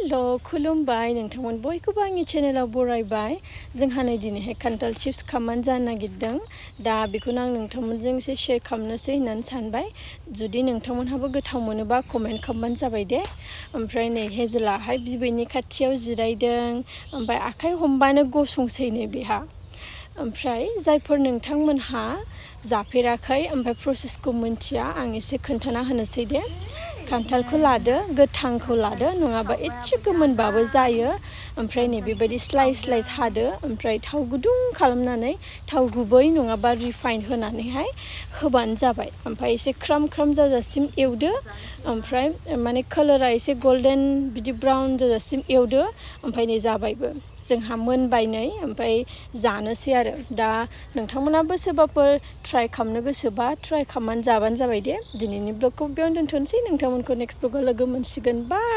Hello, kulumbai, नोंथांमोन बयखौबो आंनि चेनेलाव बरायबाय जोंहा नै दिनैहाय खान्थाल चिप्स खालामनानै जानो नागिरदों दा बेखौनो आं नोंथांमोनजों एसे शेयार खालामनोसै होननानै सानबाय जुदि नोंथांमोनहाबो गोथाव मोनोबा कमेन्ट खालामबानो जाबाय दे ओमफ्राय नै हेजेलाहाय बिबैनि खाथियाव जिरायदों ओमफ्राय आखाइ हमबानो गसंसै नै बेहा ओमफ्राय जायफोर नोंथांमोनहा जाफेराखै ओमफ्राय प्रसेसखौ मिन्थिया आं एसे खोन्थाना होनोसै दे खान्थालखौ लादो गोथांखौ लादो नङाबा एसे गोमोनबाबो जायो ओमफ्राय नै बेबायदि स्लाइस स्लाइस हादो ओमफ्राय थाव गुदुं खालामनानै थाव गुबै नङाबा रिफाइन होनानैहाय होबानो जाबाय ओमफ्राय एसे ख्राम ख्राम जाजासिम एवदो ओमफ्राय माने कालारा एसे गोल्डेन बिदि ब्राउन जाजासिम एवदो ओमफ्राय नै जाबायबो जोंहा मोनबाय नै ओमफ्राय जानोसै आरो दा नोंथांमोनाबो सोरबाफोर ट्राइ खालामनो गोसोबा ट्राइ खालामनानै जाबानो जाबाय दे दिनैनि ब्लगखौ बेयावनो दोनथ'नोसै नोंथांमोनखौ नेक्स्ट ब्लगाव लोगो मोनसिगोन बाय